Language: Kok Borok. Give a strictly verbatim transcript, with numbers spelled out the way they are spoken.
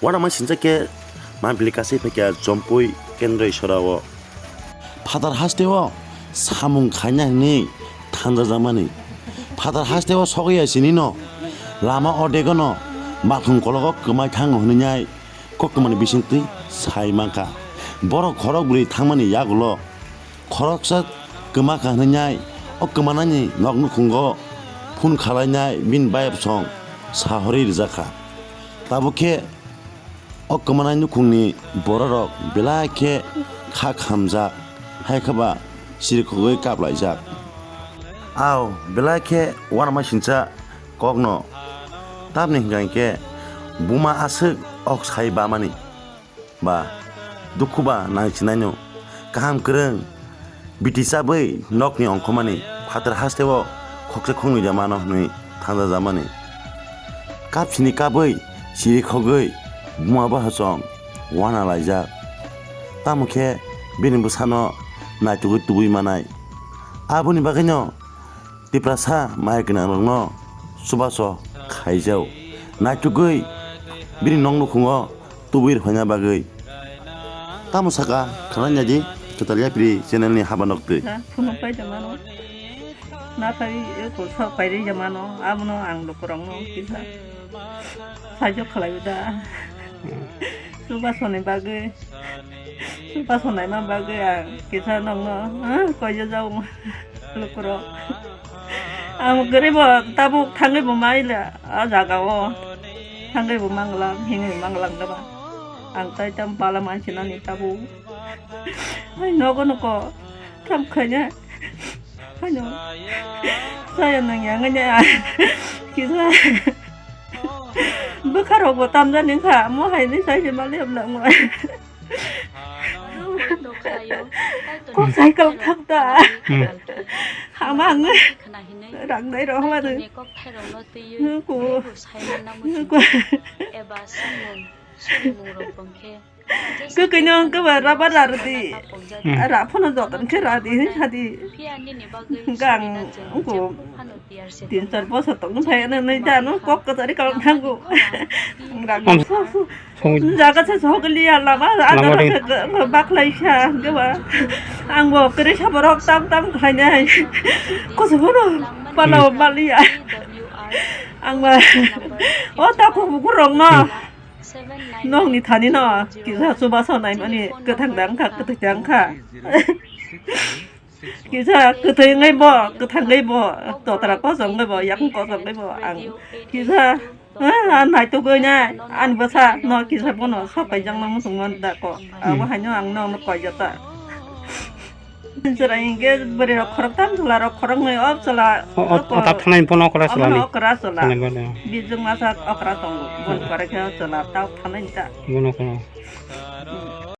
Uanama sincha khe mampili kasai phaikha Jompui Kendra Isora o. Phatar haste o samung khaina hinwi thanjajakmani. Phatar haste o sogwi ya sini no lama ordek no malkhung kologo kwmai thango hinwi nai koktwmani bisingtwi sai mankha. Borok khorok bwrwi thangmani yagulo khoroksa kwma kha hinwi nai o kwmanani nok nukhungo phone khalainai bini bayapsong sahorwi rwjakha. Tabuk khe o kwmanai nukhungni bororok belai khe kha khamjak, hai khe ba sirikhogwi kaplaijak. Ao belai khe uanama sincha kokno, tamni hwnkha hinkhe buma aswk ok sai bamani ba dukhu ba nangchinaino kaham kwrwng biti chabwi nokni ongkhormani phatar hasteo khoksa khoknwi da mano hwnwi thangjajamani. Kapsini kabwi siri khogwi buma bahachong uana laijak. Tamo khe bini bwsano naitugwi tubui manai. Aboni bagwino Tiprasa mai gwnangrokno chubachu khaijao. Naitugwi bini nok nukhungo tubui rwphaina bagwi. Tamo saka khwnai naidi Kwtal Yapri channel ni haba noktwi. Ha, phunuk pai da mano. Na pai eko sok pai ri da mano. Abono ang lukurokno kisa saijo khlai da. Chubachu ni bagwi. Chubachu naima bagwi ang kisa nokno, ah, koiyo jao lukurok. Ang kwrwi bo tabuk thangwi bo maila a jaga o. Thangwi bo mangla, himwi mangla ba. Ang tai tam pala mansinani tabuk. Ai nogo noko kam khaina. Ano. Saya nang yang nya. Kisa. Bwkha rok bo tamjani kha, mo hai ni sai se mali hamla mo. Kok cycle thak ta. Hmm. Hama ang. Rang dai rok hama de. Nuku. Nuku. Kwkwi no hwnkhe ba rubber rardi. Hmm. Ra phano joton khe radi, hadi. Gang, unko tin char bosor tong phai, ano nai da, no kok kwchari kal thango. Rang. Jaga se sogli ya lama, lama ada de. Ke, ke, bakhlai sa, ke ba. Ang bo kere sa borok tam tam khlainai. Koso bono, pala bali ya. Ang ba, o ta ko buku rong no. Nokni thani no kisa chubachu naimani kwthang da wngkha, kwthwi da wngkha. Kisa kwthwi wngwi bo, kwthang wngwi bo, totra kosom wngwi bo, yakung kosom wngwi bo, ang kisa, ah, naitugwi nai, ani bwsa no kisa bono sok kaijakno muchungma da ko. Abo haino ang nokno koijak ta. Chwrai hinkhe bwrwi rok khoroktham, chwla rok khoroknwi, o chwla o, o, o, o ta thanai bono okra chwla ni. Okra chwla. Thanai bono. Bijwng masa okra tongo. Bon kore khe o chwla ta thanai ta. Bono kono.